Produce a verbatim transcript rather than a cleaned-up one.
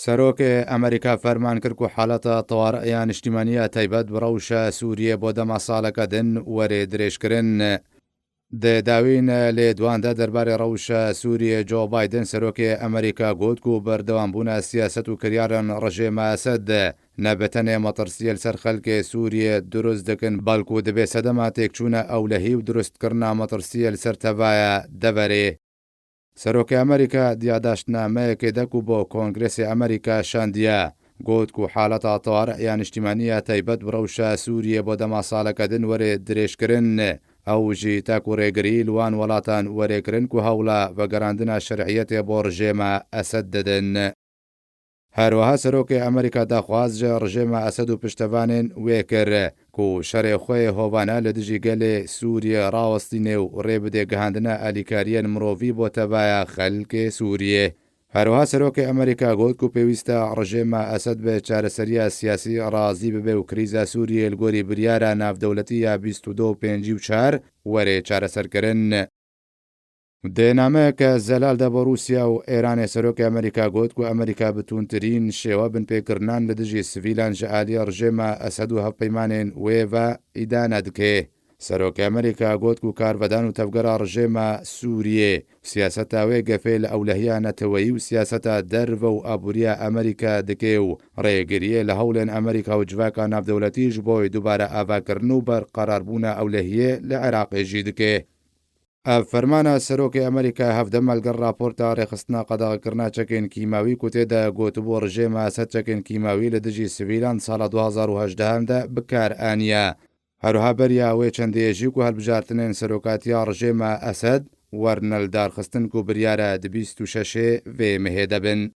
Serokê Amerîka ferman kir ku haleta tewariya niştîmaniya taybet bi rewşa Sûriyê bo dema saleke din were dirêjkirin. Di dawîn lêdwan de derbarê rewşa Sûriyê Joe Biden, serokê Amerîka got ku berdewambûna siyaset û kiryarên rejêma Esed ne bi tenê metirsiyê li ser xelkê Sûriyê dirust dikin, belkû dibe sedema têkçûna ewlehî û dirustkirina metirsiyê li ser tevaya deverê. Serokê Amerîka di yadaştnameyekê de ku bo Kongresê Amerîka şandiye, got ku haleta tewariya niştîmaniya taybet bi rewşa Sûriyê bo dema saleke din were dirêjkirin, ew jî ta ku rêgirî li wan welatan were kirin ku hewla vegerandina şer'iyetê bo rejêma Esed didin. Her wiha serokê Amerîka daxwaz ji rejêma Esed û piştevanên wê kir ku şerê xwe yê hovane li dijî gelê Sûriyê rawestîne û rê bide gihandina alîkariyên mirovî bo tevaya xelkê Sûriyê. Her wiha serokê Amerîka got ku pêwîst e rejêma Esed bi çareseriya siyasî razî bibe û krîza Sûriyê li gorî biryara navdewletî ya bîst û du û pêncî û çar were çareserkirin. Di nameyeke zelal de bo Rûsya û Êranê, serokê Amerîka got ku Amerîka bi tundtirîn şêwe binpêkirinan li dijî sivîlan ji aliyê rejêma Esed û hevpeymanên wê ve îdane dike. Serokê Amerîka got ku karvedan û tevgera rejêma Sûriyê, siyaseta wê gefê li ewlehiya neteweyî û siyaseta derve û aboriya Amerîka dike û rêgiriyê li hewlên Amerîka û civaka navdewletî ji bo dubare avakirin û berqerarbûna ewlehiyê li Iraqê jî dike. Ev fermana serokê Amerîka hevdem e li gel raporta rêxistina qedexekirina çekên kîmawî ku tê de gotibû rejêma Esed çekên kîmawî li dijî sivîlan sala du hazar û hejdeh de bi kar aniye. Her wiha beriya wê çendê ye jî ku hilbijartinên serokatiya rejêma Esed werne lidarxistin ku biryar e di bîst û şeşê vê mehê de bin.